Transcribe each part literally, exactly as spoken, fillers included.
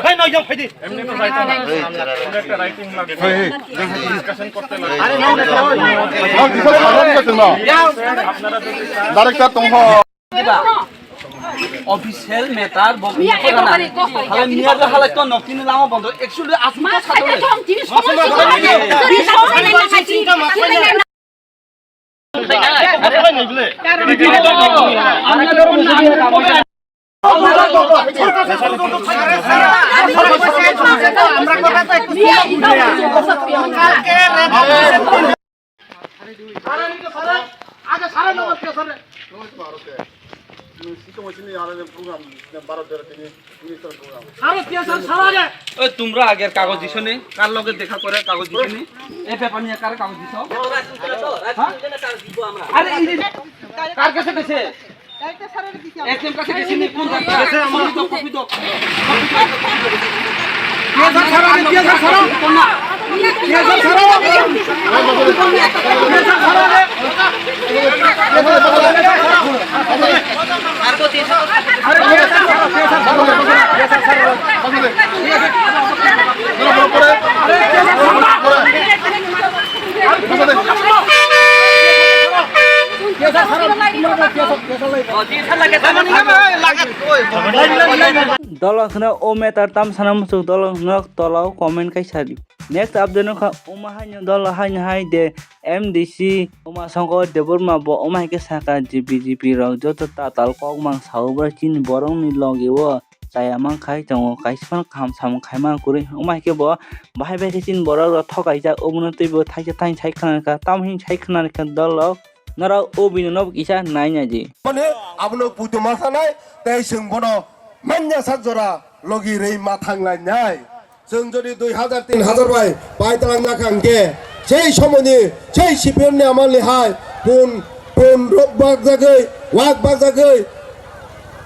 Hey, no, yo, hey, di. Hey, hey. Discussion korte lage. Director tong ho. Official matter bo. Hala niya ga hala to nokti ni lama bondo. Actually, asli to satu. ওই তোমরা আগের কাগজ দিছো নি? কার লগে দেখা করে কাগজ দিছো নি? এই ব্যাপার নিয়ে কার কাগজ দিছো? হ্যাঁ? আরে এই যে কার কাছে গেছে? এসএম কাছে গেছে নি? কোন কাছে? কপি দাও, কপি দাও। কপি দাও। Dolo kheno o matter tam sana muchuk dolo kheno tolao comment kai sadi. Next update no kha omo haino dolo haino hai de M D C Uma Shankar Debbarma bo omo hai khe saka je B J P rok joto tatal kok mang sao bwrwi chini borok ni logi o chaya mang khai tongo, kaisa phano kaham samung khaima kwrwi. Wngma hai khe bo bahai bai khe chini borok rok thokaijak, obono tei bo thaisa thaini sai khna rwkha, tamo hini sai khna rwkha dol rok norok o bini no kisa nai nai di. Mane abono puito ma sanai tei chwng bono manya sak jora logi rwi ma thang lai nai. Chwng jodi dui hazar tin hazar bai pai talang na kha hwnkhe, sei somoini sei C P M ni amal ni hai pun pun rok bak jagwi wak bak jagwi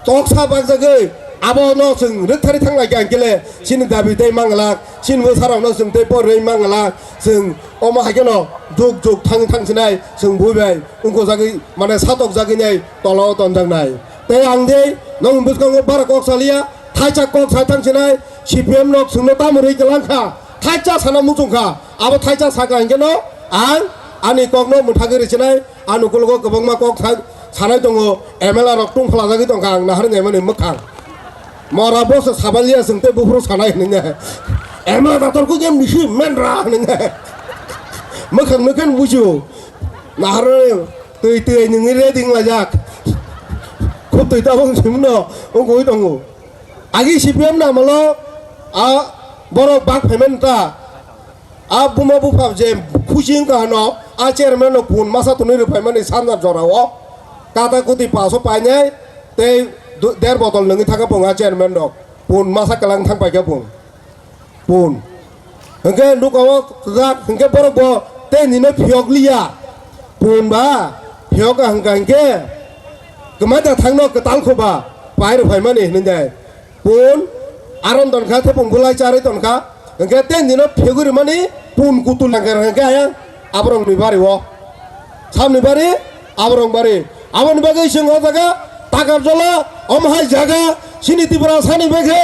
toksa bakjagwi abono chwng rwktharwi thang lai kha, hwnkhe le chini dabi tei manglak, chini bwsarokno chwng tei porwi manglak, chwng omo hai kheno juk juk thangwi thangsinai chwng bui bai wngkojagwi mane satokjagwi nai tolao tonjaknai. Tei ang de nongni bwskango bara kok saliya, thaisa kok sai thangsinai, C P M rok chwngno tamo rwi kwlang kha, thaisa sana muchung kha, abo thaisa sakha hwnkhe no ang ani kokno mwthagwi rwchinai. Ani ukologo kwbangma kok sa-, sanai tongo, M L A rok tungphlajagwi tongkha ang nahar nyaimani mwkhang. Mora boso sabaliya chwng tei buphuru sanai hwnwi. M L A dator kuk em nisi menra hwnwi. Mwkhang nukhen bujiu. Nahar twi twi nungwi ready wnglajak. Khub twi tabung simno wngwi tongo. Agi C P M na malo a borok bak phaimani ta. A buma bupha je khusi wngkha hano, a chairman no kun masa tunui rwphaimani sanja jorao kata kuti paso painai tei du-, der botol nungwi thangkha pung a chairman rok kun masa kwlang thang paikha pung pun hwnkhe nukao kwchak hwnkhe borok bo tei nino phiyok liya pun ba phiyok hwnkha hwnkhe kwmai da thangno kwtal kho ba pai rwphaimani hwnwi de. Pun aron tonkha, thepung bulai charwi tonkha. Hwnkhe tei nino phegwi rwmani pun kutul nangkhe, hwnkhe ayang aborokni bari o. Samni bari, aborok bari. Aboni bagwi chwng o jaga Takarjola, omo hai jaga, chini Tiprasani bagwi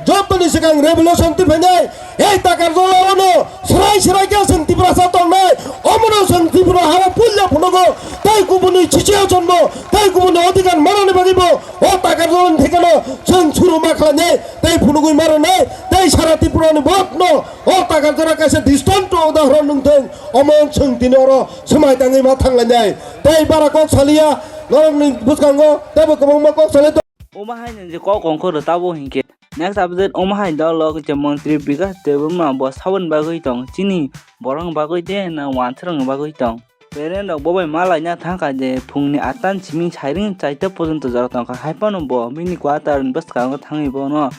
jotoni swkang revolution twipainai. Ei Takarjola ono swrai swrai khe chwng Tiprasa tongnai. Omono chwng Tripura hao puila phunugo. Tei kubuni chichiya jonmo, tei kubuni odhikar manani bagwi bo o Takarjolani thekano chwng suru ma khlainai, tei phunugwi ma rwnai, tei sara Tripurani botno o Takarjola kaisa distant udahoron wng thung. Omo chwng tini oro swmai tangwi ma thanglainai. Tei bara kok saliya, norokni bwskango teibo kwbangma kok salai tongo. Omo hai nang je kok kongkho rw tabo hinkhe. Next update omo hai dol lok je montri Bikash Debbarma bo saboni bagwi tong, chini borokni bagwi de na wansarokni bagwi tong. Parent rok bo bai ma laina thangkha je phungni atta ni simi sairing chaita porjonto jora tongkha, hai phano bo bini quarter ni bwskango thangwi bono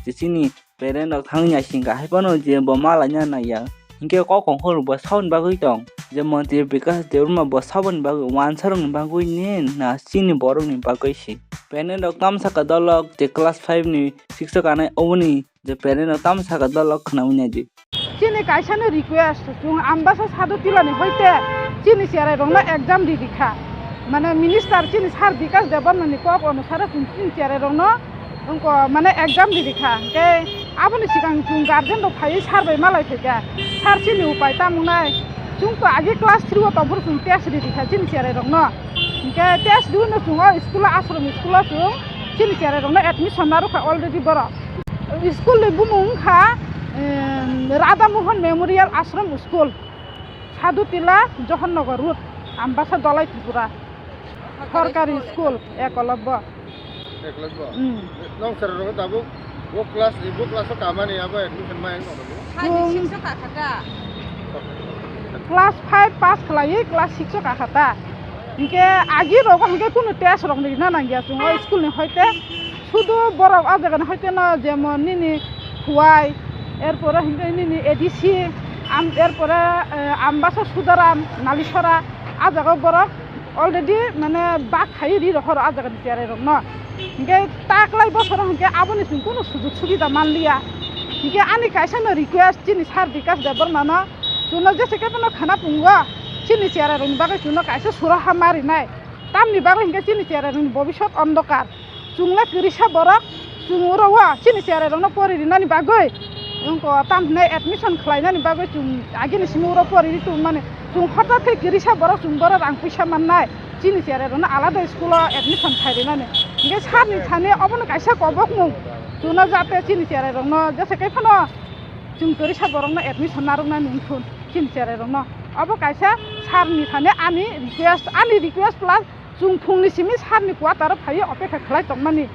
je chini parent rok thangwi naisingkha, hai phano je bo ma laina naiya, hinkhe kok kongkhor bo saboni bagwi tong. je montri Bikash Debbarma bo saboni bagwi wansarokni bagwi ni na chini borokni bagwi si. Parent rok tamsaka dolok je class five ni six o kanai oboni je parent rok tamsaka dolok khwnawi naidi. Chini kaisano request, chwng Ambasa Sadhu Tilani hoite chini cherai rokno exam ridi kha. Mane minister chini sir Bikash Debbarmani kok onusare chwng chini cherai rokno wngko mane exam ridi kha. Hwnkhe aboni swkang chwng guardian rok phaiwi sir bai malai phaikha. Sir chini upai tamo wngnai? Chwng to agi class three o tongphuru chwng test ridi kha chini cherai rokno. Hwnkhe test riwino chwng o school o, ashram school o chwng chini cherai rokno admission narwkha already borok. School ni bumung wngkha, em, Radha Mohan Memorial Ashram School, Sadhu Tila, Johor Nagar Road, Ambasa Dolai, Tripura. Sorkari school, Ekolobbo. Ekolobbo? Hmm. Nong sir rok tabuk bo class, bo class o kamani abo admission ma yang nong. Five, six o kakha ta. Class five pass khlaiwi class six o kakha ta. Hinkhe agi rogo hinkhe kunu test rok rina nangya chwng o school ni hoite. Sudu borok o jaga ni hoite no jemon nini Huai, erpore hinkhe nini A D C, am-, erpore, eh, Ambasa Sudaram, Nalisora, a jaga o borok already mane bak khai ri rohoro a jaga ni cherai rok no. Hinkhe taklai bosoro hinkhe aboni chwng kunu sujug subida manliya. Hinkhe ani kaisa no request chini sir Bikash Debbarma no, chwngno jese khe phano khana pungo chini cherai rokni bagwi chwngno kaisa suraha ma rinai. Tamni bagwi hinkhe chini cherai rokni bobisot ondokar. Chwngno kwrwisa borok, chwng oro o chini cherai rokno pori rinani bagwi, wngkha tam hinai admission khlainani bagwi chwng agini simi oro pori ri tongmani. Chwng hothat khe kwrwisa borok, chwng borok rang puisa mannai, chini cherai rokno alada school o admission khai rinani. Hinkhe sir ni thani obono kaisa kobokmung, chwngno jate chini cherai rokno jese khe phano chwng kwrwisa borokno admission narwknani wngthun chini cherai rokno. Obo kaisa sir ni thani ani request, ani request plus chwng phungni simi sir ni quarter o phaiwi opekha khlai tongmani.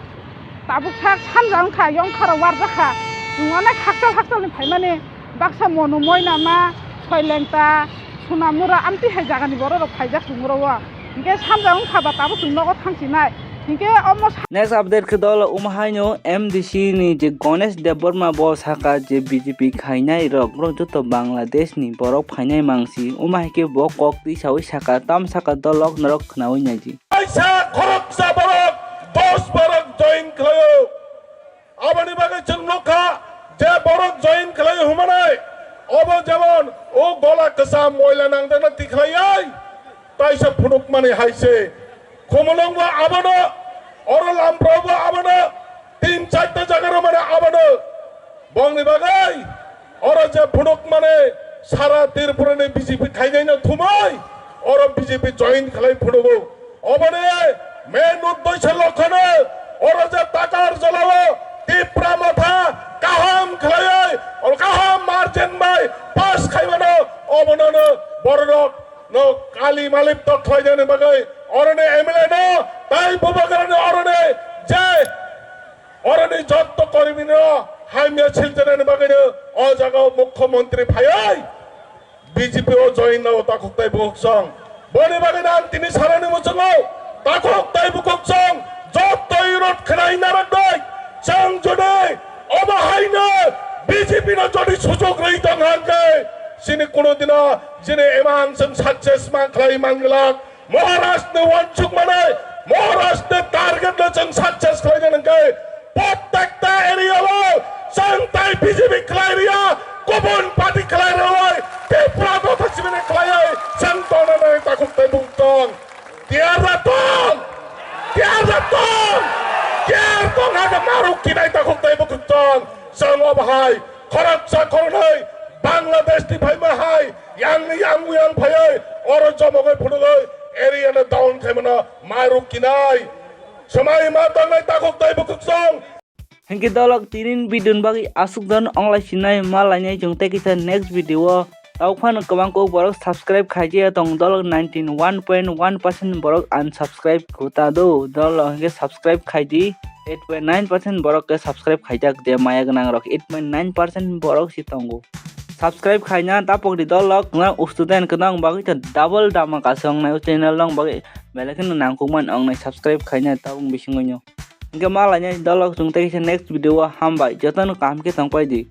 Tabuk sak sanja wngkha, yongkha rok warjakha. Chwng onek hakchal hakchal ni phaimani, baksa Monu Moinama, Soilengta, Sunamura, amtwi hai jagani borok rok phaijak chwng oro o. Hinkhe sanja wngkha ba tabuk chwng nogo thangsinai. Hinkhe omo sa- Next update khe dolo omo haino M D C ni je Ganesh Debbarma bo saka je B J P khainai rok, borok joto Bangladesh ni borok phainai mangsi, omo hai khe bo kok twi sawi saka, tam saka dolok norok khwnawi naidi. Kaisa khoroksa borok dos borok join khlaio. Aboni bagwi chwng nukha je borok join khlaio hwnmani. Obo jemon o gola kwcham moila nangjakna tikhlaiwi taisa phunukmani hai se. Khumulwng bo abono, oro Lamprao bo abono, tin charta jaga rw mani abono. Bongni bagwi oro je phunukmani sara Tripura ni B J P khainaino thumwi oro B J P join khlai phunugo. Oboni main uddesho lokhano oro je Takarjalao Tipra Motha kaham khlaiwi, oro kaham margin bai pass khaimano, obonono bororok no kali malip tok khlainani bagwi oroni M L A no tai Bubagrani oroni je oroni jotto kormino hamya siljanani bagwino o jagao Mukhyamantri phaiwi B J P o join nao takhuk tai bukhuk song. Boni bagwino ang tini sanani muchungo takhuk tai bukhuk song jotto irot khwnai narwknai chwng jodi obo haino B J P no jodi sujok rwi tong hangkhe chini kuno dino chini emang chwng success man khlai manglak. Maharashtra ni wansuk manai, Maharashtra ni target no chwng success khlai nang khe, prottekta area o chwng tai B J P khlai riya, kubun party khlai rwai, Tipra Motha chibini khlaiwi chwng tongna nai takhuk tai bukhuk tong. Tiyar da tong, tiyar da tong, tiyar tong ha khe maruk kinai takhuk tai bukhuk tong. Chwng o bahai khoroksa khoroknwi Bangladesh ni phaima hai yang yang yang phaiwi oro jomogwi phunugwi area no down khaimano maruk kinai. Swmai ma tangnai takhuk tai bukhuk song. Hinkhe dolok tinin video ni bagwi aswk don onglai sinai ma lainai chwng tei kisa next video o. Tabuk phano kwbang kok borok subscribe khaijaya tong dolok ninety one point one percent borok unsubscribe khuta do. Dolok hinkhe subscribe khaidi eight point nine percent borok khe subscribe khaijak je maya gwnang rok eight point nine percent borok si tongo. Subscribe khaina tapok di dolok na student kwnang bagwi ta double dama kasong nai channel long bagwi belai kheno nangkukman ong nai subscribe khaina tabuk bisingwi no. Hinkhe ma lainai dolok chwng tei kisa next video o hambai jotono kaham khe tongpai di.